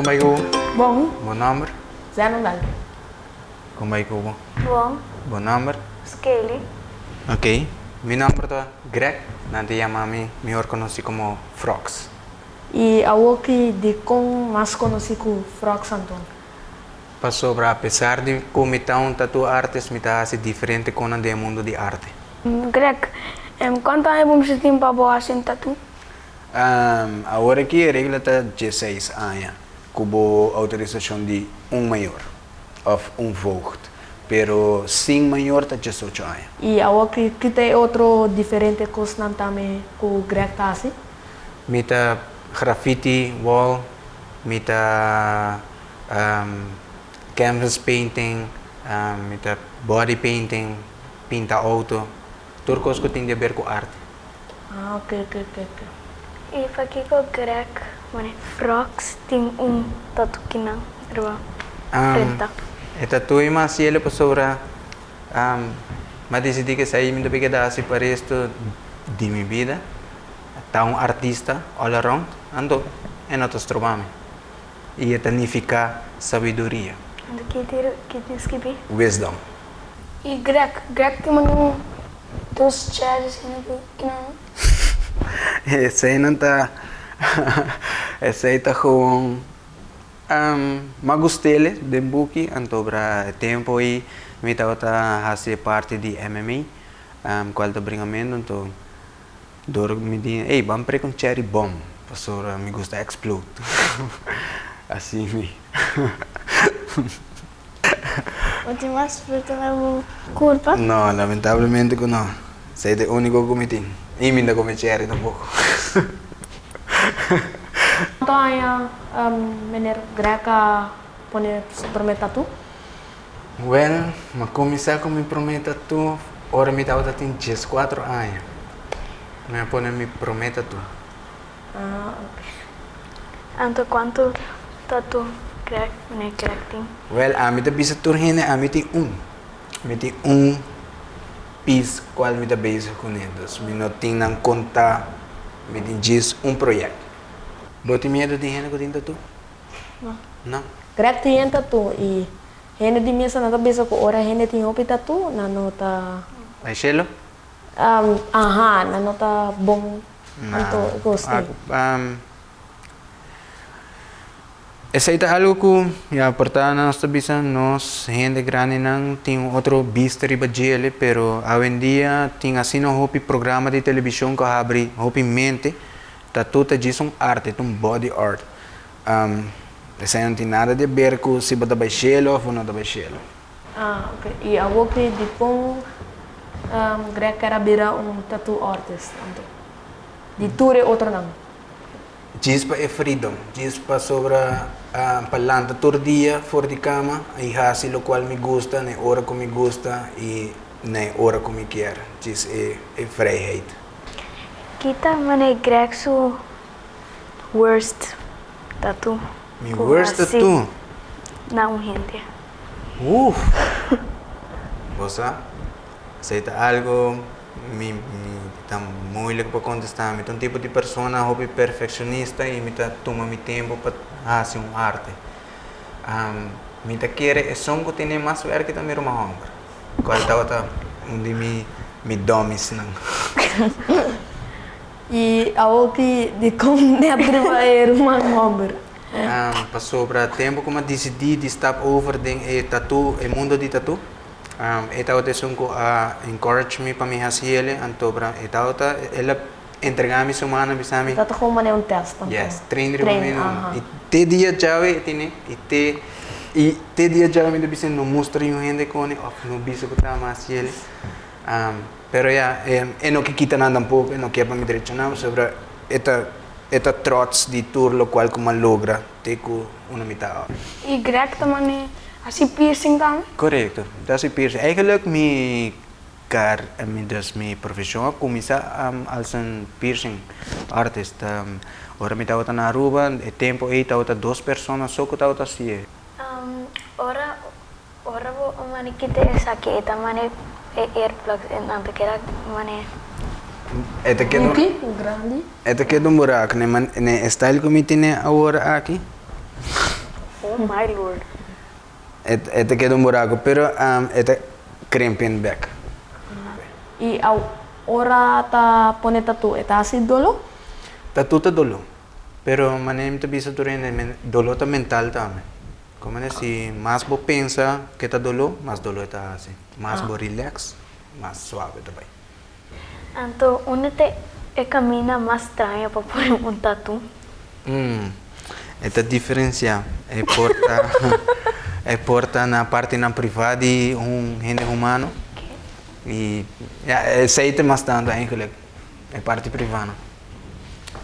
Kon bai ku bo? Bon. Bo nòmber? Zenon Daal. Kon bai ku bo? Bon. Bo nòmber? Skelly. Ok. Mi nòmber ta Greg. Nan ta yama mi mihor konosí komo Frogs. I awoki dikon mas konosí ku Frogs anto? Pasobra apesar di ku mi ta un tattoo artist mi ta hasi diferente konan den e mundu di arte. Greg, Kuantu aña bo mester tin pa bo hasi un tattoo? Awor aki e regla ta dieseis aña ku bo outorisashon di un mayor òf un voogd, pero sin mayor ta diesocho aña. I awor ki ki ta e otro diferente kosnan tambe ku Greg ta hasi? Mi ta graffiti wall, mi ta canvas painting, mi ta body painting, pinta outo, tur kos ku tin di aber ku arte. Ah, ok, ok, ok, ok. I pakiko Greg mane Frogs tin un tatu kinan riba frenta? E tatu ei mas cielo pasobra mi a disidí ku esei mi ta bin keda hasi pa resto di mi bida. Ta un artista all around, anto e no ta stroba mi. I e ta nifiká sabiduria. Anto ki tin skibí? Wisdom. I Greg, Greg tin manda un dos cherries asina ku kinan. Eseinan ta, esei ta gewoon m'a gust'el den buki, anto bra e tempo ei mi tabata hasi e parti di MMA, kual ta bringamentu, anto Dor mi di, ey, ban prek un cherry bomb, pasobra mi gusta explode. Así mi. Bo tin mas fruta na bo kurpa? No, lamentablemente ku no. Esei ta e úniko ku mi tin. I mi no ta kome cherry tampoko. Kuantu aña meneer Greg a pone su promé tatu? Wèl, mi a kuminsá ku mi promé tatu ora mi tabata tin dieskuatro aña. Mi a pone mi promé tatu. Ah, ok. Anto kuantu tatu Greg, meneer Greg tin? Wèl, ami ta bisa tur hende ami tin un. Mi tin un pis kual mi ta bezig kuné. Dus mi no tin nan kontá. Mi tin djis un proyèkt. Bo tin miedu di hende ku tin tatu? No. No. Greg tin hende tatu y hende di mesa nan ta bisa cu ora hende tin hopi tatu nan no ta. Bay cielo? Aha, nan no ta bon anto cos tin. Esey ta algo cu ya por ta nos ta bisa nos hende grandinan tin un otro bista riba djele pero awendia tin asina hopi programa di television cu a habri hopi mente. Tatu ta djis un arte, ta un body art. Esei no tin nada di aber ku si bo ta bai shelu òf bo no ta bai shelu. Ah, ok. I awor ki dikon Greg ker a bira un tattoo artist anto? Di tur e otronan. Djis pa e freedom, djis pasobra pa lanta tur dia for di kama i hasi lokual mi gusta na e ora ku mi gusta i na e ora ku mi kier. Djis e vrijheid. Ki ta manera Greg su worst tattoo Mi ku worst hasi tattoo? na un hende? Uf! Bo sa, esei ta algo mi mi ta moeilijk pa kontestá. Mi ta un tipo di persona hopi perfekshonista i mi ta tuma mi tempu pa hasi un arte. Mi ta kere esun ku tene mas wèrki ta mi ruman hòmber. Cual tabata un di mi mi dummiesnan. I awor ki dikon net riba e ruman homber? Pasobra tempu ku mi a disidí di stap over den e tatu, e mundo di tatu, e tabata esun ku a encourage mi pa mi hasi el, antobra e tabata, el a entregá mi su man a bisa mi. Ta ta komo manera un test anto. Yes, train riba mi numa. I te dia djawe e tene, i te i te dia djawe mi ta bisa no mustra niun hende kone òf no bisa ku ta ama hasi el. Pero ya, e no ke kita nan tampoko, e no ke pa mi drecha nan, pasobra e ta e ta trots di tur lokual ku mi a logra te ku unda mi ta awe. I Greg ta mane hasi piercing tambe? Korekto, mi ta hasi piercing. Eigenlijk mi Kar mi dus mi profesion a cuminsa als een piercing artist. Ora mi tabata na Aruba e tempo ey tabata dos persona so cu tabata haci'e. Ora ora bo mane kita esaki e ta mane e earplugs e nan ta keda mane. E ta keda Diki o grandi. E ta keda un buraco ne man ne e style cu mi tene awor aki. Oh my lord. E ta keda un buraco, pero e ta krimp in bek. Y ora ta pone tattoo, e ta haci dolo? Tattoo ta dolo. Pero manera mi ta bisa tur hende, dolo ta mental tambe. Como ne si mas bo pensa ke ta dolo, mas dolo e ta haci. Mas bo relax, mas suave ta bay. Anto unda ta e caminda mas straño pa pone un tattoo? E ta diferencia. E por ta e por ta na partinan priva di un hende humano. Y ya esey ta mas tanto eigenlijk, e parti privanan.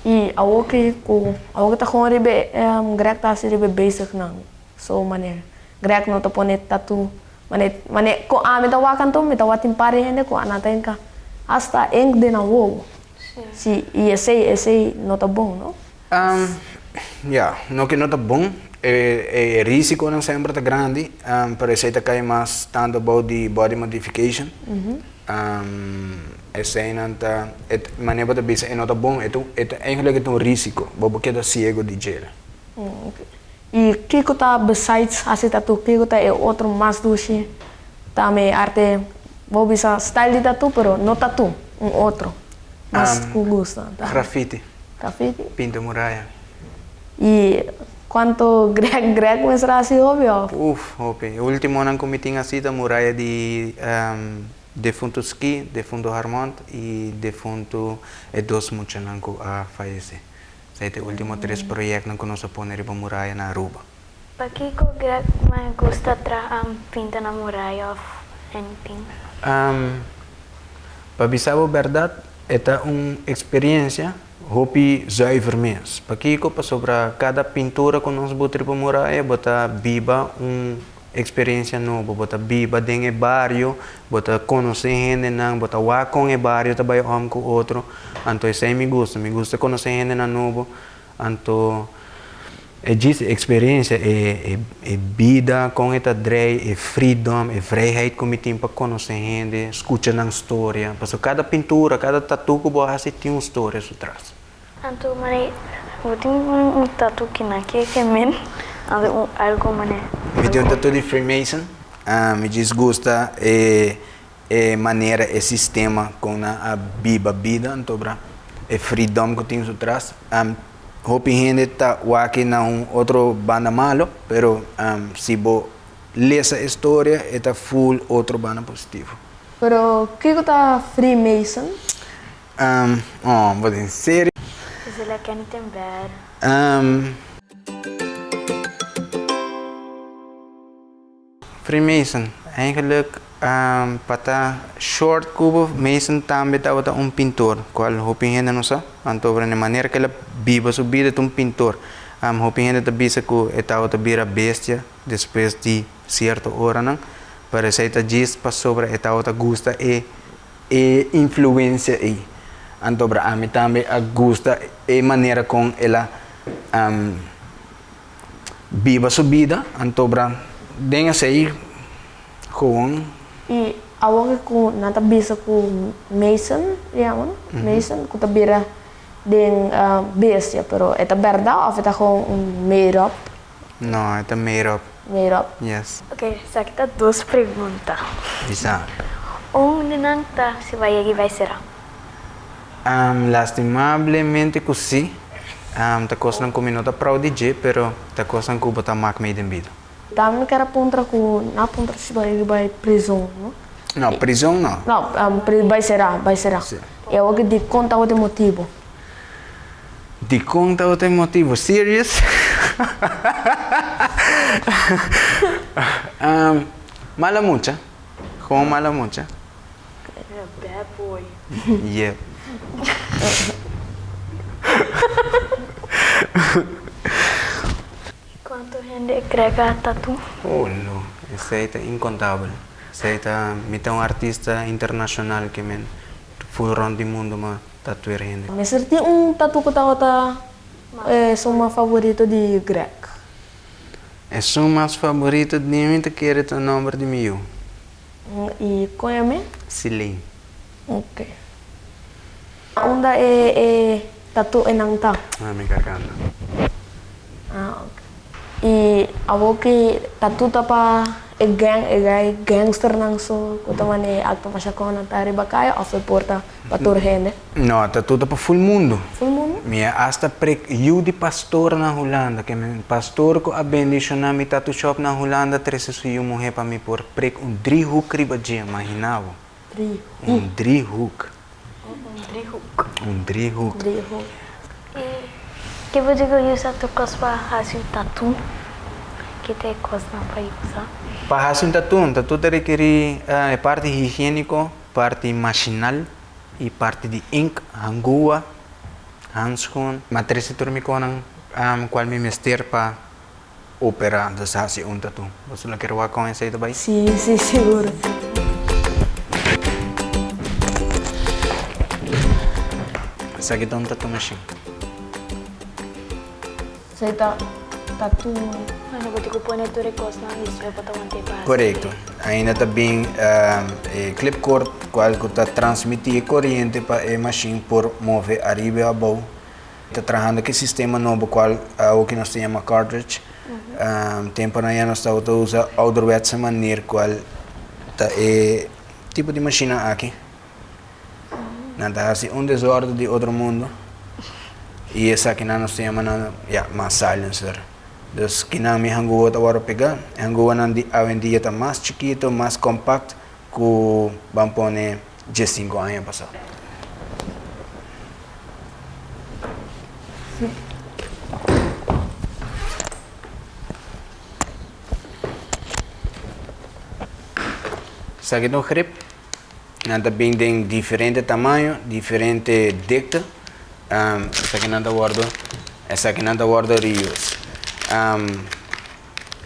Y awor ki cu awor ki ta gewoon riba e Greg ta haci riba e bezignan so manera Greg no ta pone tattoo Mane, mane ku ami ta wak anto, mi ta wak tin par di hende ku a nan ta hinka hasta ink den nan wowo. Si, i esei, esei no ta bon, no? Ya, no ke no ta bon, e risikonan semper ta grandi, pero esei ta kai mas tantu bou di body modification. Eseinan ta, e manera bo ta bisa e no ta bon, e ta, e ta eigenlijk e ta un risiko, bo por keda siego di djele. I kiko ta besides hasi tatu kiko ta e otro mas dushi ta mi arte bo bisa style di tatu pero no tatu un otro mas ku gusta ta. Graffiti. Graffiti. Pinta muraya. I kuantu Greg Greg mester hasi hopi of? Uf hopi e ultimonan ku mi tin hasi ta muraya di defuntu Ski defuntu Harmond i defuntu e dos muchanan ku a fayese. Esei ta e ultimo tres proyectnan cu nos a pone riba muraya na Aruba. Pakico Greg mai gusta traha pinta na muraya of anything? Pa bisa bo berdad, e ta un experiencia hopi zuiver mes. Pakico? Pasobra cada pintura cu nos bota riba muraya bo ta biba un Experiencia nobo, bo ta biba den e bario, bo ta conoce hendenan, bo ta wak con e bario ta bay om cu otro, anto esey mi gusta, mi gusta conoce hendenan nobo, anto e djis e experiencia, e e bida con e ta drei, e freedom, e vrijheid cu mi tin pa conoce hende, scucha nan storia, pasobra cada pintura, cada tattoo cu bo haci tin un storia su tras. Anto mane bo tin un tatu kina ke ke men anto un algo mane. Mi tin un tatu di Freemason, mi djis gusta e e manera e sistema kon nan a biba bida anto bra e freedom ku tin su tras hopi hende ta wak na un otro banda malo pero si bo lesa e storia e ta full otro banda positivo. Pero kiko ta Freemason? Um, oh, bo den serio? Is it like anything bad? Um, Freemason, eigenlijk um, pa ta short ku bo, Mason tambe tabata un pintor, kual hopi hende no sa. Anto obra na e manera ku el a biba su bida ta un pintor. Um, hopi hende ta bisa ku e tabata bira bestia despues di sierto oranan, pero esei ta djis pasobra e tabata gusta e E influencia ei. Anto bra ami tambe a gusta e manera con el a biba su bida. Anto bra den esei gewoon. I awor cu nan ta bisa cu Mason, yama no? Mason, cu ta bira den bestia, pero e ta berdad of e ta gewoon un made up? No, e ta made up. Made up. Yes. Ok, esaki ta dos pregunta. Bisa. Un di nan ta si bo a yega i bai sera. Lastimablemente ku si. Ta kosnan ku mi no ta proud di dje, pero ta kosnan ku bo ta mak mei den bida. Tambe mi ker a puntra ku nan a puntra si bo a yega i bai prizon, no? No, prizon no. No, bai sera, bai sera. Si. I awor ki dikon tabata e motibu? Dikon tabata e motibu? Serious? Mala mucha. Gewoon mala mucha. You're a bad boy. Yep. Kuantu hende e krega tatu? Oh no, esei ta inkontabel. Esei ta, mi ta un artista internashonal ke men full rònt di mundu ma tatuer hende. Mester tin un tatu ku tabata esun mas favorito di Greg. Esun mas favorito di mi ta kere ta nomber di mi yu. I kon e mi? Silene. Ok. Unda e e tatu enan ta? Na mi garganta. Ah ok. I awor ki tattoo ta pa e gang, e guy gangsternan so ku ta mane aktua masha kon nan ta riba kaya òf e por ta pa tur hende? No, tattoo ta pa ful mundu. Ful mundu? Mi a asta prek yu di pastor na Hulanda, ke men pastor ku a bendishoná mi tattoo shop na Hulanda trese su yu muhé pa mi por prek un driehoek riba dje, imaginá bo. Driehoek. Un driehoek. Un driehoek. Un driehoek. Driehoek. I ke bo di ku usa tur kos pa hasi un tattoo? Ke ta e kosnan pa usa? Pa hasi un tattoo, un tattoo ta rekerí e parti higiéniko, parti mashinal i parti di ink, hangua, handschoen. Ma trese tur mi konan kual mi mester pa operá, dus hasi un tattoo. Boso lo kier wak kon esei ta bai? Sí, sí, sigur. Esaki ta un tattoo machine. Esei ta tattoo. Bueno, bo tin ku pone tur e kosnan i despues bo ta wanta e base. Korekto. Ainda ta bin e clipcord kual ku ta transmití e koriente pa e machine por move ariba i abou. Ta trahando ku e sistema nobo kual awoki nos ta yama cartridge. Temponan ya nos tabata usa ouderwetse manier kual ta e tipo di mashina aki. Nan ta hasi un desorde di otro mundo i esakinan nos ta yama nan ya mas silencer. Dus kinan mi hanguwa ta wòrdu pegá. E hanguwanan di awendia ta mas chikito, mas kompakt ku ban pone diesinku aña pasá. Esaki ta un grip. Nan ta bin den diferente tamaño, diferente dikte. Esaki nan ta wòrdu, esaki nan ta wòrdu reuse.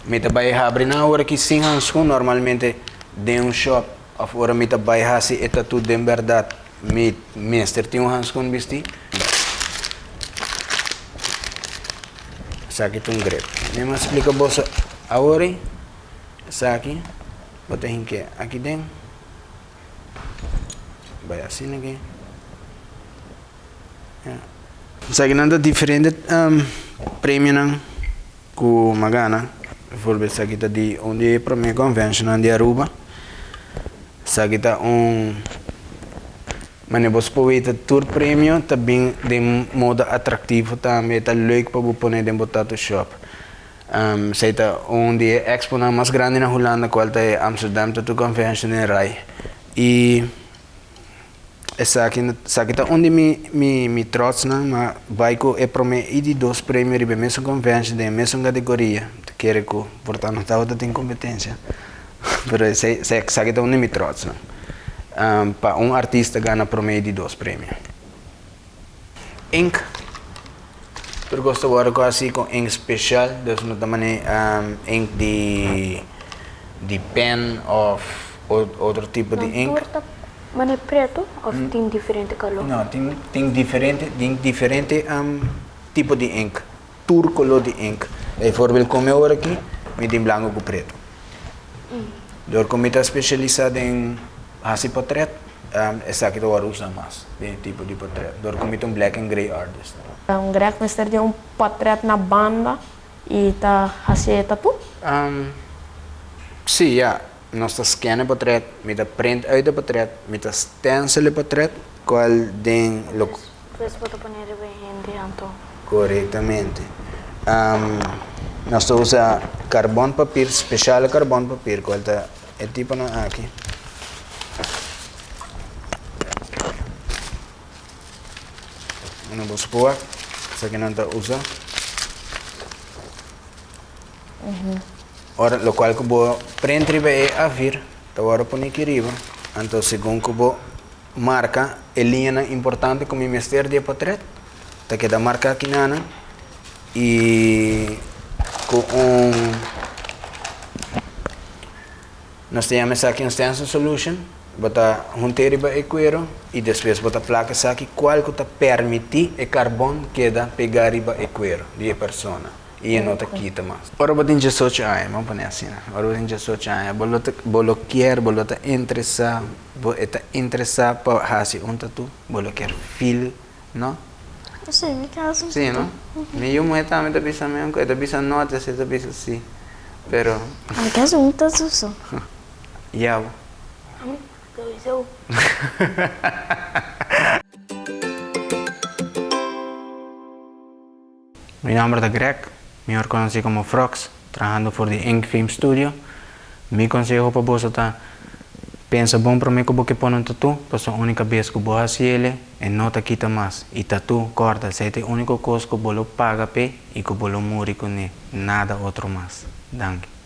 Mi ta bai habri nan awor aki sin hanskun. Normalmente den un shop of ora mi ta bai hasi e tattoo den bèrdat mi mester tin un hanskun bisti. Esaki ta un grip. Mi a splika boso awor esaki bo ta hinke aki den. Bai asina aki. Esakinan ta diferente premionan. Ku m'a gana. Bijvoorbeeld esaki ta di un di e prome conventionnan di Aruba. Esaki ta un manera bo por weta tur premio ta bin den modo atractivo tambe, ta leuk pa bo pone den bo tattoo shop. Esei ta un di e exponan mas grandi na Hulanda cual ta e Amsterdam Tattoo Convention den Rai. Y. Esaki esaki ta un di mi mi mi trotsnan, ma bai ku e promé i di dos premio riba e mesun convention den e mesun kategoria. Ta kere ku por ta no tabata tin kompetensia, pero esei esaki ta un di mi trotsnan, pa un artista gana promé i di dos premio. Ink, tur kos ta wòrdu ku hasi ku ink speshal, dus no ta manera ink di di pen òf otro tipo di ink. Nan tur ta manera pretu òf tin diferente koló? No, tin tin diferente tin diferente tipo di ink, tur koló di ink. Bijvoorbeeld ku mi ora aki mi tin blanku ku pretu. Dor ku mi ta spesialisá den hasi portret, esaki ta wòrdu usá mas den e tipo di portret. Dor ku mi ta un black and grey artist. Un Greg mester tin un portret na banda i ta hasi e tattoo? Sí, ya. Nos ta scan e portret, mi ta print uit e portret, mi ta stencil e portret, kual den lo. Despues bo ta pone riba e hende anto. Korektamente. Nos ta usa karbon papir, speshal karbon papir, kual ta e tiponan aki. Unda bo spoa, esaki nan ta usa. Ora, lokual ku bo print riba e A4, ta wòrdu pone aki riba. Anto segun ku bo marka e liñanan importante ku mi mester di e potret, ta keda marka akinanan i ku un, nos ta yama esaki un stencil solution, bo ta hunt'é riba e kuero i despues bo ta plaka esaki kual ku ta permití e karbon keda pegá riba e kuero di e persona. I e no ta kita mas. Ora bo tin diesocho aña, bo pone asina, ora bo tin diesocho aña, bo lo ta, bo lo kier, bo lo ta interesá, bo e ta interesá pa hasi un tatú, bo lo kier feel, no? Si, mi ke hasi un Si, no? Mi yu muhé tambe ta bisa mi e ta bisa no, te ta bisa si. Pero. Mi ke hasi un tattoo so. Ya bo. Ami sowieso. Mi nomber ta Greg, mihor konosí komo Frogs, trahando for di Ink Film Studio. Mi konseho pa boso ta, pensa bon promé ku bo ke pone un tatú, pasobra únika bes ku bo hasi el'e, e no ta kita mas. I tatú, kòrda, esei ta e úniko kos ku bo lo paga p'e i ku bo lo muri kuné, nada otro mas. Danki.